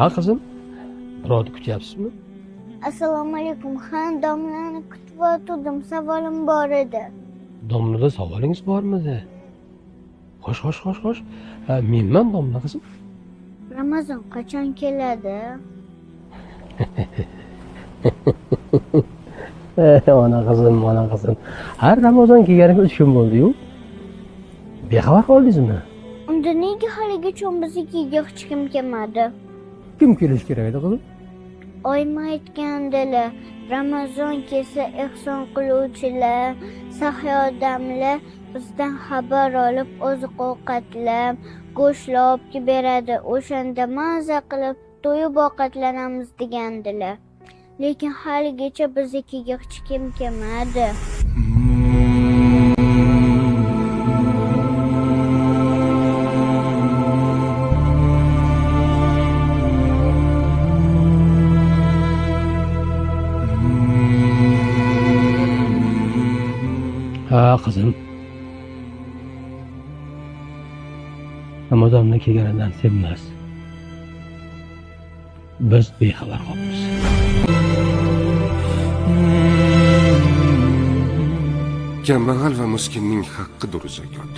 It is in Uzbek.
Ha qizim, birovni kutyapsizmi? Assalomu alaykum. Ha, domlani kutib o'tirdim. Savolim bor edi. Domlada savolingiz bormidi? Xo'sh, xo'sh, xo'sh, xo'sh. Ha, menman domla qizim. Ramazon qachon keladi? Ona qizim, ona qizim. Har Ramazon kelganiga 3 kun bo'ldi-yu. Bexabar qoldingizmi? Unda nega haligacha biznikiga hech kim kelmadi? Kim kelishi kerak edi qizim? Oyim aytgandilar, Ramazon kelsa ehson qiluvchilar, saxiy odamlar bizdan xabar olib oziq-ovqatlar, go'shtlar olib kelib beradi. O'shanda maza qilib to'yib ovqatlanamiz degandilar. Lekin haligacha biznikiga hech kim kelmadi. Ha qizim. Ramazonni kelganidan sen emas. Biz bexabar qolibmiz. Kambag'al va miskinning haqqidir zakot.